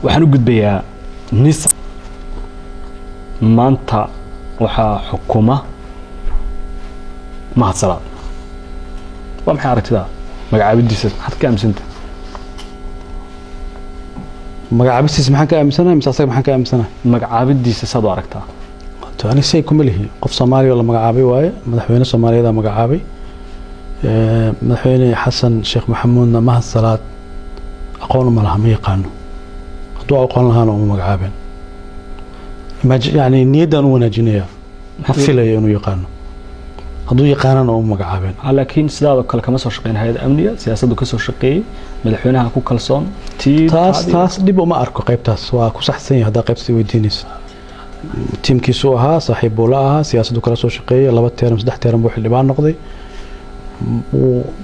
Waxaan u gudbayaa NISA. Maanta waxaa xukuma Mahad Salaad. Waa maxay aragtidaa magacaabidiisa? Maxaad ka aaminsanta? Magacaabistiisa maxaan ka aaminsanahay mise asaga maxaan ka aaminsanahay? Magacaabidiisa saad u aragtaa? To ani say kuma lihi. Qof Soomaaliya oo la magacaabay waaye, madaxweyne Soomaaliyeed aa magacaabay. Madaxweyne Xasan Sheekh Maxamuudna Mahad Salaad aqoon uma laha, ma yaqaano. Hadduu aqoon lahaana uma magacaabeen. Yani niyaddaan u wanaajinaya, ma filayo inuu yaqaano. Hadduu yaqaanana uma magacaabeen. Laakiin sidaadoo kale kama soo shaqeyn hay-ad amniga, siyaasaddu ka soo shaqeeyey, madaxweynaha ku kalsoon tii. Taas taas dhib uma arko. Qaybtaas waa ku saxsan yahay. Haddaa qaybtaas weydiinaysa, tiimkiisuu ahaa, saaxiib buu la ahaa, siyaasaddu kala soo shaqeeyey, 2 term, 3 term buu xildhibaan noqday.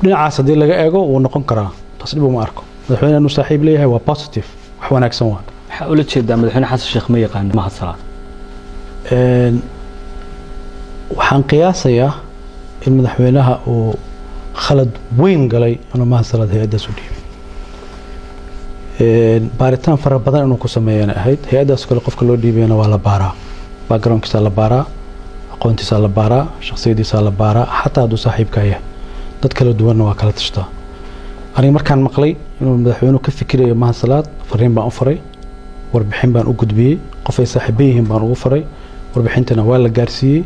Dhinacaas haddii laga eego wuu noqon karaa. Taas dhib uma arko. Madaxweyne inuu saaxiib leeyahay waa positive, wax wanaagsan waa. Maxaa ula jeedaa madaxweyne Xasan Sheekh ma yaqaan Mahad Salaad? Waxaan qiyaasayaa in madaxweynaha uu khalad weyn galay inuu Mahad Salaad hay-addaas u dhiibay. Baaritaan fara badan inuu ku sameeyana ahayd. Hay-addaas kale qofka loo dhiibayana waa la baaraa, backgroundkiisaa la baaraa, aqoontiisaa la baaraa, shakhsiyadiisaa la baaraa, xataa hadduu saaxiibkaa yahay. Dad kala duwanna waa kala tashtaa. Aniga markaan maqlay inuu madaxweynuhu ka fikirayo Mahad Salaad, fariin baan u faray, warbixin baan u gudbiyey, qof ay saaxiiban yihiin baan ugu faray, warbixintana waa la gaarsiiyey.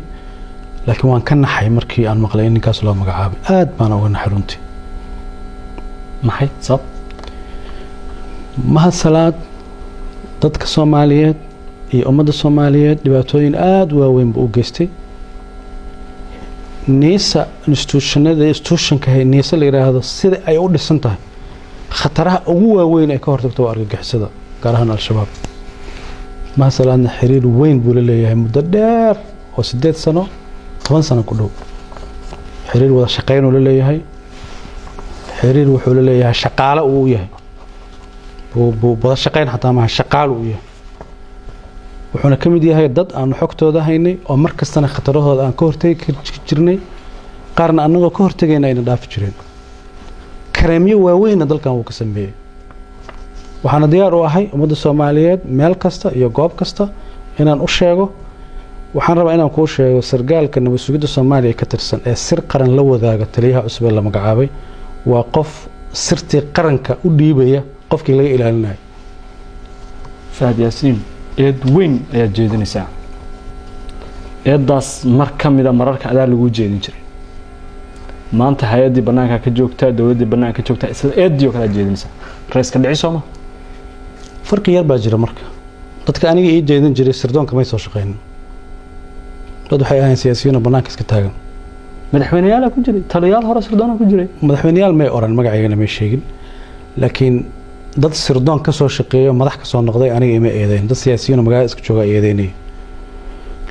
Laakiin waan ka naxay markii aan maqlay in ninkaas loo magacaabay. Aad baana uga naxay runtii. Maxay sabab? Mahad Salaad dadka Soomaaliyeed iyo ummadda Soomaaliyeed dhibaatooyin aada u waaweyn buu u geystay. NISA, institutionada, institutionka NISA la yidhaahdo, sida ay u dhisan tahay, khataraha ugu waaweyn ay ka hortagto waa argagixisada, gaar ahaan Al-Shabaab. Mahad Salaadna xiriir weyn buu la leeyahay muddo dheer oo 8 sano, 10 sano ku dhow. Xiriir wada shaqeynuu la leeyahay, xiriir wuxuu la leeyahay shaqaale uu u yahay, buu wada shaqeyn xataa maaha, shaqaale uu yahay. Wuxuuna ka mid yahay dad aanu xogtooda haynay oo mar kastana khatarahooda aan ka hortegi jirnay, qaarna annagoo ka hortegayna ayna dhaafi jireen. Kareemyo waaweynna dalkan wuu ka sameeyey. Waxaana diyaar u ahay ummadda Soomaaliyeed meel kasta iyo goob kasta inaan u sheego. Waxaan rabaa inaan kuu sheego, sargaalka nabad sugidda Soomaaliya ka tirsan ee sir qaran la wadaaga taliyaha cusub ee la magacaabay waa qof sirtii qaranka u dhiibaya qofkii laga ilaalinayo. Fahad Yaasiin, eed weyn ayaad jeedinaysaa. Eeddaas mar ka mida mararka adaa laguu jeedin jiray. Maanta hay-addii bannaanka ka joogtaa, dowladdii bannaanka ka joogtaa, isla eeddii oo kale aad jeedinaysaa. Rayska dhici sooma? Farqi yar baa jira. Marka dadka aniga ii jeedin jiray sirdoonka may soo shaqeynin. Dad waxay ahayn siyaasiyiin oo bannaanka iska taagan. Madaxweyneyaalaa ku jiray, taliyaal hore sirdoona ku jiray. Madaxweyneyaal may oran, magacaygana may sheegin, laakiin dad sirdoon ka soo shaqeeyo, madax ka soo noqday aniga ima eedeyn. Dad siyaasiyiin oo magaalada iska jooga eedeynaya.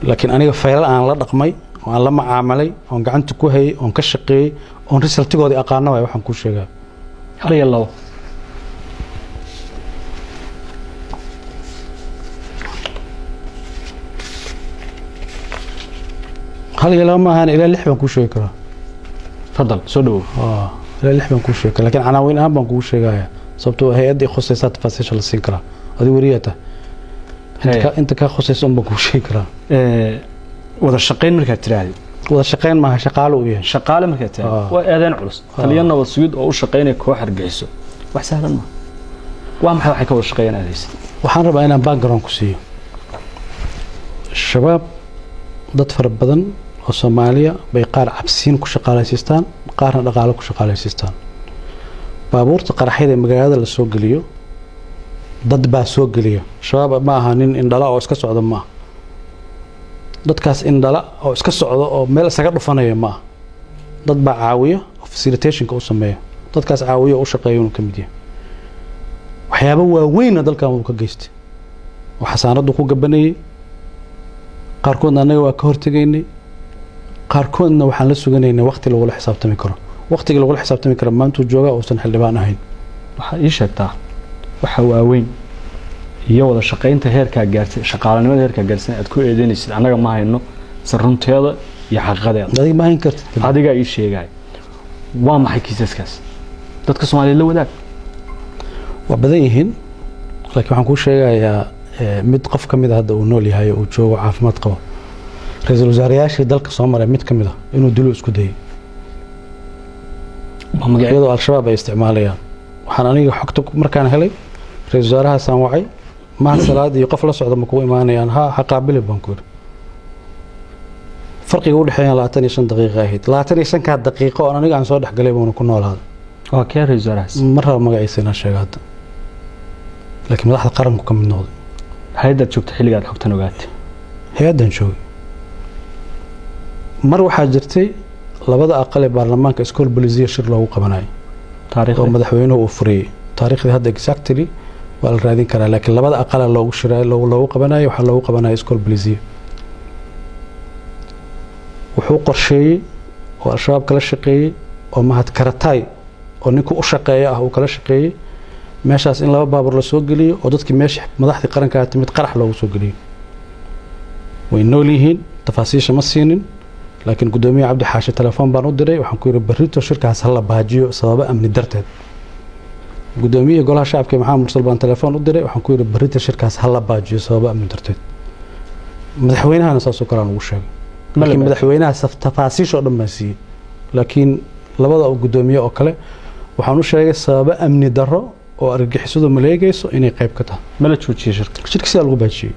Laakiin aniga faylal aan la dhaqmay oo aan la macaamalay oon gacanta ku hayay oon ka shaqeeyey oon resultigoodii aqaano waay waxaan kuu sheegaa. 1 iyo 2. 1 iyo 2 maahan, ilaa 6 baan kuu sheegi karaa. Fadal, soo dhawow. Ilaa 6 baan kuu sheegi karaa, lakiin canaawiin ahaan baan kugu sheegaya, sababtoo hay-adda khusaysaa tafaasiisha la siin karaa. Adigu weriyaa tahay, inta kaa khusaysa un baan kuu sheegi karaa. Wada shaqayn markaad tiraahdo? Wada shaqayn maaha, shaqaale uu yahay. Shaqaale markaad tiraahdo waa eedeyn culus. Taliya nabad sugid oo u shaqaynaya koox argagixiso wax sahlan ma waa. Maxay waxay ka wada shaqeeyaan aadaysa? Waxaan rabaa inaan background ku siiyo. Shabaab dad fara badan oo Soomaaliya bay qaar cabsiin ku shaqaalaysiistaan, qaarna dhaqaalo ku shaqaalaysiistaan. Baabuurta qaraxyada ee magaalada la soo geliyo dad baa soo geliya. Shabaab ma aha nin indhala oo iska socda, ma aha. Dadkaas indhala oo iska socda oo meel isaga dhufanaya ma aha. Dad baa caawiya oo facilitationka u sameeya. Dadkaas caawiya oo u shaqeeya inuu ka mid yahay. Waxyaabo waaweynna dalkan wuu ka geystay oo xasaanaddu ku gabanayay. Qaarkoodna annaga waa ka hortegaynay, qaarkoodna waxaan la suganaynay waqti lagula xisaabtami karo. Waqtiga lagula xisaabtami karo maantuu joogaa uusan xildhibaan ahayn. Waxaad ii sheegtaa waxa waaweyn iyo wada shaqaynta heerkaa gaartay, shaqaalanimada heerkaa gaarsan aad ku eedeynaysid. Annaga ma hayno sir runteeda iyo xaqiiqadeeda. Adiga ma hayn kartid. Adigaa ii sheegay, waa maxay kiisaskaas? Dadka Soomaaliyeed la wadaag. Waa badan yihiin, Laakiin waxaan kuu sheegayaa mid qof ka mid a hadda uu nool yahay oo uu joogo, caafimaad qabo, ra-iisul wasaarayaashii dalka soo maray mid ka mid ah inuu dilo isku dayay. Waa magacyo? Iyadoo Al-Shabaab ay isticmaalayaan. Waxaan aniga xogta markaan helay, ra-iisul wasaarahaasaan wacay. Mahad Salaad iyo qof la socda ma kugu imaanayaan? Ha, ha qaabili baan ku yidhi. Farqiga u dhexeeya 25 daqiiqa ahayd. 25-kaa daqiiqo oon aniga aan soo dhexgalay buuna ku noolaaday. Waa kee ra-iisul wasaarahaas? Ma raba magaciisa inaan sheego hadda, laakiin madaxda qaranku ka mid noqday. Hay-addaad joogta xilligaad xogtan ogaatay? Hay-addan joogay. Mar waxaa jirtay labada aqal ee baarlamaanka School Bolisia shir loogu qabanayo oo taariikhda? Madaxweynuhu uu furiyey. Taariikhdii hadda exactly waa la raadin karaa, laakiin labada aqala loogu shiray, loogu qabanayo, waxaa loogu qabanaya School Bolisia. Wuxuu qorsheeyey oo Al-Shabaab kala shaqeeyey oo Mahad Karataay oo ninku u shaqeeya ah uu kala shaqeeyey meeshaas in laba baabuur la soo geliyo oo dadkii meesha madaxdii qarankaa timid qarax loogu soo geliyo. Way nool yihiin, tafaasiisha ma siinin, laakiin guddoomiye Cabdi Xaashi telefoon baan u diray. Waxaan ku yidhi berrito shirkaas ha la baajiyo sababo amni darteed. Guddoomiyihii golaha shacabka Maxamed Mursal baan telefoon u diray. Waxaan ku yidhi berrito shirkaas ha la baajiyo sababo amni darteed. Madaxweynahana saasoo kale aan ugu sheegay. Ma la laakiin baajiyey? Madaxweynaha tafaasiisha oo dhan baan siiyey, laakiin labada guddoomiye oo kale waxaan u sheegay sababo amni darro oo argagixisadu maleegayso inay qayb ka tahay. Ma la joojiyey shirka? Shirka sidaa lagu baajiyey,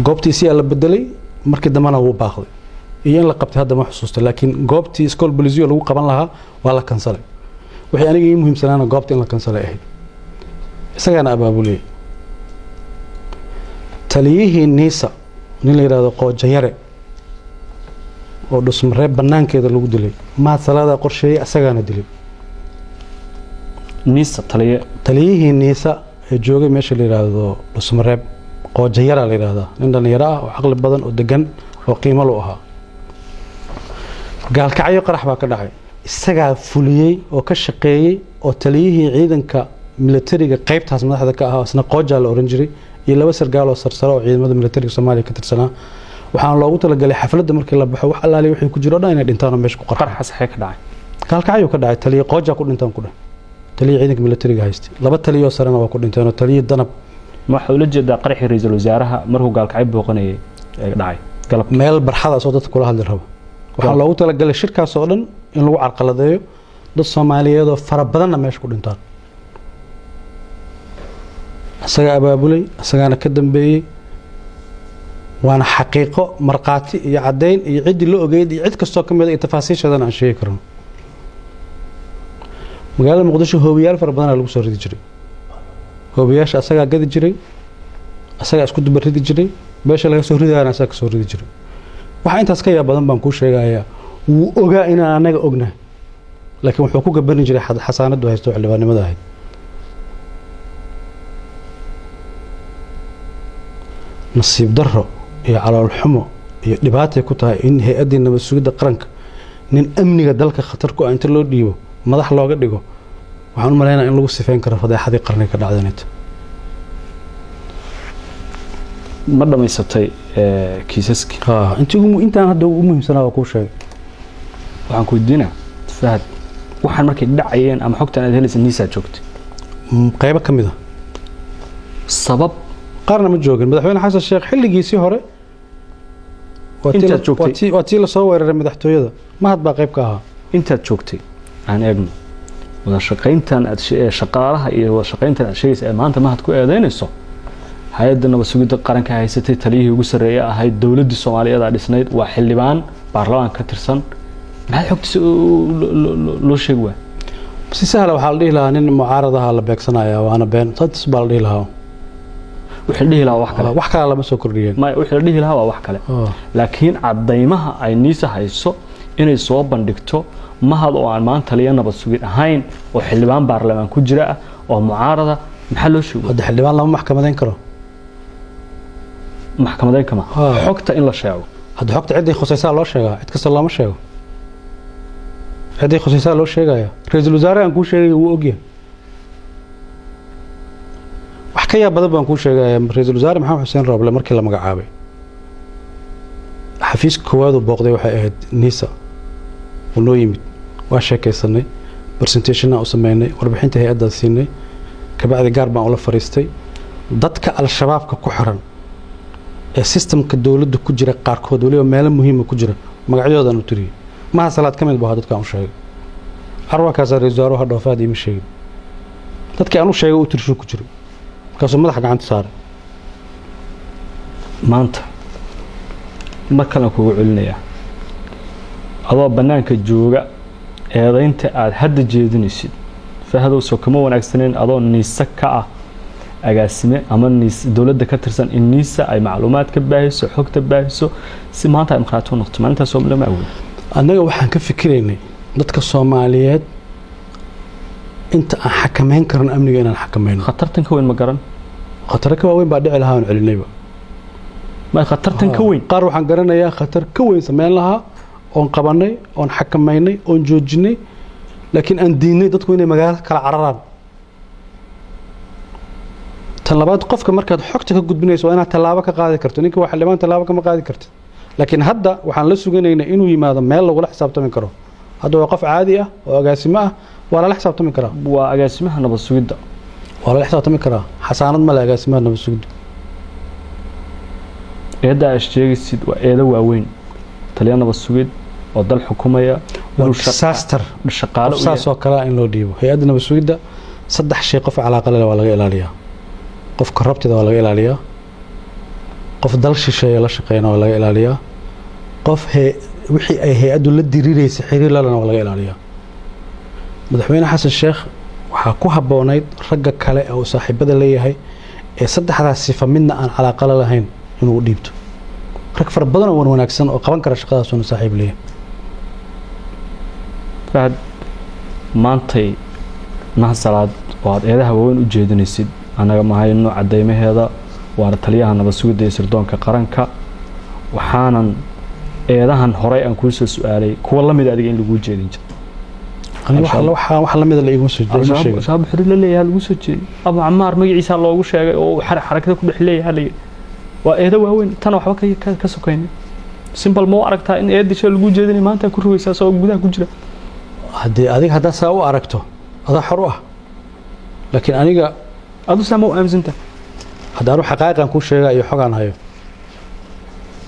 goobtiisiyaa la bedelay. Markii dambena wuu baaqday iyo in la qabtay hadda ma xusuusta, laakiin goobtii School Bolisia lagu qaban lahaa waa la kansalay. Wixii aniga ii muhiimsanaana goobta in la kansalay ahayd. Isagaana abaabuliyey. Taliyihii NISA, nin la yidhahdo Qoojayare oo Dhusmareeb banaankeeda lagu dilay, Mahad Salaadaa qorsheeyey, isagaana dilay. NISA taliye? Taliyihii NISA ee joogay meesha la yidhaahdo Dhusmareeb, Qoojayara la yidhaahdaa, nin dhallinyaro ah oo caqli badan oo degan oo qiimo lu ahaa. Gaalkacyo qarax baa ka dhacay, isagaa fuliyey oo ka shaqeeyey oo taliyihii ciidanka militariga qaybtaas madaxda ka ahaa, isna Qoojaa la oran jiray, iyo laba sargaal oo sarsare oo ciidamada militariga Soomaaliya ka tirsanaa. Waxaana loogu talagalay xafladda markii la baxo wax allaaliya wixii ku jiro o dhan inay dhintaan oo meesha ku qarxaan. Qaraxa saxee ka dhacay? Gaalkacyo ka dhacay. Taliye Qoojaa ku dhintaan ku dheh, taliya ciidanka militariga haystay. Laba taliyoo sarena waa ku dhinteen oo taliyii Danab. Ma waxaa ula jeedaa qaraxii ra-iisul wasaaraha markuu Gaalkacyo booqanayay ee dhacay galabka? Meel barxadaas oo dadka kula hadli rabo. Waxaa loogu talagalay shirkaas oo dhan in lagu carqaladeeyo, dad Soomaaliyeed oo fara badanna meesha ku dhintaan. Isagaa abaabulay, isagaana ka dambeeyey, waana xaqiiqo, markhaati iyo caddayn iyo ciddii la ogeyd iyo cid kastoo ka mid a iyo tafaasiisheedana aan sheegi karno. Magaalada Muqdisho hoobiyaal fara badanaa lagu soo ridi jiray. Hoobiyaasha asagaa gadi jiray, asagaa isku duba ridi jiray, beesha laga soo ridaana asagaa kasoo ridi jiray. Waxaa intaas ka yaab badan baan kuu sheegayaa, wuu ogaa inaan anaga ognahay, laakiin wuxuu ku gabanin jiray xasaanadu haysto xildhibaannimada ahayd. Nasiib darro iyo calool xumo iyo dhibaatay ku tahay in hay-addii nabad sugidda qaranka nin amniga dalka khatar ku ah inta loo dhiibo madax looga dhigo. Waxaan u malaynaya in lagu sifeyn karo fadeexadii qarniga ka dhacdanayta. Ma dhammaysatay kiisaskii? Ha, intii intaan hadda ugu muhiimsanaa waa kuu sheegay. Waxaan ku weydiinaa Fahad, waxaan markay dhacayeen ama xogtan aad helaysa NISA joogtay? Qaybo ka mid a. Sabab? Qaarna ma joogin. Madaxweyne Xasan Sheekh xilligiisii hore waa tii Intaad joogtay? Waa tii lasoo weeraray madaxtooyada, Mahad baa qayb ka ahaa. Intaad joogtay aan eegno wada shaqayntan aad shaqaalaha iyo wada shaqayntan aad sheegaysa ee maanta Mahad ku eedeynayso. Hay-adda nabad sugidda qaranka haysatay, taliyihii ugu sarreeya ahayd, dowladdii Soomaaliyeed aa dhisnayd, waa xildhibaan baarlamaanka ka tirsan. Maxaad xogtiisa loo sheegi waay? Si sahla waxaa la dhihi lahaa nin mucaaradaha la beegsanaya, waana been, saas baa la dhihi lahaa. Wixii la dhihi lahaa waa wax kale. Wax kale lama soo kordhiyeen. Maya, wixii la dhihi lahaa waa wax kale, laakiin caddaymaha ay NISA hayso inay soo bandhigto Mahad oo aan maanta taliya nabad sugid ahayn oo xildhibaan baarlamaan ku jira ah oo mucaarada, maxaa loo sheegi? Hadda xildhibaan lama maxkamadeyn karo. Maxkamadeyn kama xogta in la sheego. Hadda xogta ciddii khusaysaa loo sheegaa, cid kasta looma sheego. Ciddii khusaysaa loo sheegaya. Ra-iisul wasaare aan kuu sheegaya wuu ogyahay. Wax ka yaab badan baan kuu sheegaya. Ra-iisul wasaare Maxamed Xuseen Rooble markii la magacaabay, xafiiska koowaad uu booqday waxay ahayd NISA. Wuu noo yimid, waa sheekaysanay, presentationna u sameynay, warbixinta hay-addaa siinay. Kabacdi gaar baan ula fariistay. Dadka Al-Shabaabka ku xiran ee systemka dowladda ku jira, qaarkood weliba meelo muhiima ku jira, magacyadoodan u tiriyey. Maha Salaad ka mid bu ahaa dadka aan u sheegay. Carwaakaasaa ra-isul wasaaruhu hadhoofaad iima sheegin. Dadkii aan u sheegay u tirshuu ku jiray, markaasuu madaxa gacanta saaray. Maanta mar kalean kugu celinayaa, adoo bannaanka jooga eedaynta aada hadda jeedinaysid, Fahadow, soo kama wanaagsaneyn adoo NISA ka ah agaasime ama NIS dowladda ka tirsan in NISA ay macluumaad ka baahiso, xogta baahiso, si maanta ay markhaati u noqoto? Maalintaas oo lama awood. Annaga waxaan ka fikiraynay dadka Soomaaliyeed inta aan xakameyn karno amniga inaan xakameyno. Khatartan ka weyn ma garan. Khataro ka waaweyn baa dhici lahaa aan celinayba. Ma khatartan ka weyn? Qaar waxaan garanayaa khatar ka weyn sameyn lahaa oon qabanay, oon xakameynay, oon joojinay, laakiin aan diidnay dadku inay magaalada kala cararaan. Tan labaad, qofka markaad xogta ka gudbinayso waa inaad tallaabo ka qaadi karto. Ninka waa xildhibaan, tallaabo kama qaadi kartid. Laakiin hadda waxaan la suganaynaa inuu yimaado meel lagula xisaabtami karo. Hadda waa qof caadi ah oo agaasimo ah, waa lala xisaabtami karaa. Waa agaasimaha nabad sugidda. Waa lala xisaabtami karaa. Xasaanad male agaasimaha nabad sugidda. Eedda aad sheegaysid waa eedo waaweyn. Taliya nabad sugid oo dal xukumaya waa inuu disaster. Shaqaale qof u saas yahay. oo kale ah in loo dhiibo hay-adda nabad sugidda, saddex shay qof calaaqa leh waa laga ilaaliyaa: qof corrupted waa laga ilaaliyaa, qof dal shisheeye la shaqeeyana waa laga ilaaliyaa, qof wixii ay hay-addu la diriiraysa xiriir lalana waa laga ilaaliyaa. Madaxweyne Xasan Sheekh waxaa ku habboonayd ragga kale ee uu saaxiibada leeyahay ee saddexdaas sifa midna aan calaaqa la lahayn inuu u dhiibto. Rag fara badan oo wan wanaagsan oo qaban kara shaqadaasuuna saaxiib leeyahay. Fahad, maantay Mahad Salaad oo aad eedaha waaweyn u jeedinaysid, annaga ma hayno cadeymaheeda, waana taliyaha nabad sugidda iyo sirdoonka qaranka. Waxaanan eedahan horey aan kuu soo su-aalay kuwa la mida adiga in laguu jeedin jiro. Aniga wax lamida la iguma soo laguma sheegin. Al-Shabaab xiriir la leeyahay lagu soo jeediyey, Abu Camaar magaciisa loogu sheegay oo uu xarakada ku dhex leeyahay la yidhi. Waa eedo waaweyn, tana waxba ka sokaynin. Simple, ma u aragtaa in eedda shay laguu jeedinay maanta ku rogaysaa isagoo gudaha ku jira? Haddii adiga haddaa saa u aragto, adaa xor u ah, laakiin aniga adu saa ma u aaminsantahay? Hadda anu xaqaa'iqan kuu sheegaa iyo xogaan hayo.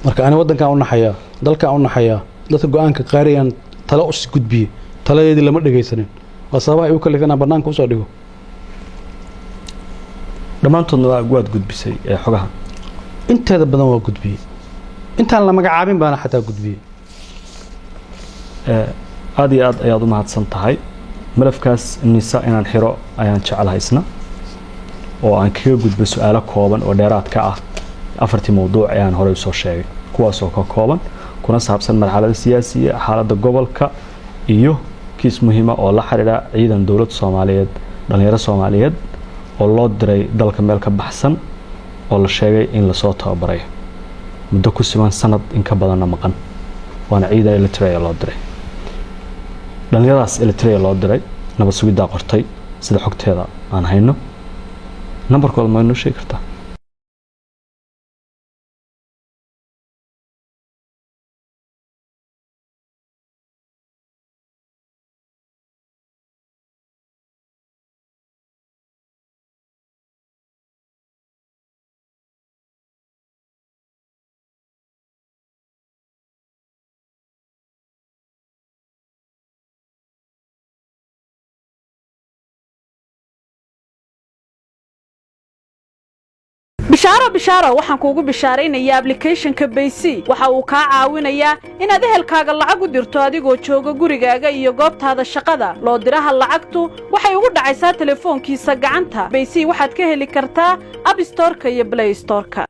Marka ani waddankaan u naxayaa, dalkaan u naxayaa, dadka go-aanka qaariyaan talo us gudbiyey, taladeedii lama dhegaysanin. Waa sababaha igu kalifay inaan bannaanka usoo dhigo. Dhammaantoodna waad gudbisay ee xogaha? Inteeda badan waa gudbiyey. Intaan la magacaabin baana xataa gudbiyey. Aad iyo aad ayaad u mahadsan tahay. Malafkaas NISA inaan xiro ayaan jeclahay isna oo aan kaga gudbo su-aalo kooban oo dheeraad ka ah afartii mowduuc ee aan horey usoo sheegay, kuwaasoo ka kooban kuna saabsan marxalada siyaasiya, xaaladda gobolka iyo kiis muhiima oo la xidhiidha ciidan dowladda Soomaaliyeed, dhalinyaro Soomaaliyeed oo loo diray dalka meel ka baxsan oo la sheegay in lasoo tababaray muddo ku siman sanad in ka badanna maqan, waana ciidan Eritrea loo diray. Dhalinyaradaas Eritrea loo diray nabad sugiddaa qortay sida xogteeda aan hayno. Nambarkooda ma inoo sheegi kartaa? Bishaaro, bishaaro! Waxaan kuugu bishaaraynayaa applicationka Bayc. Waxa uu kaa caawinayaa inaad ehelkaaga lacag u dirto adigoo jooga gurigaaga iyo goobtaada shaqada. Loo diraha lacagtu waxay ugu dhacaysaa telefoonkiisa gacanta. Bayc waxaad ka heli kartaa App Storeka iyo Play Storeka.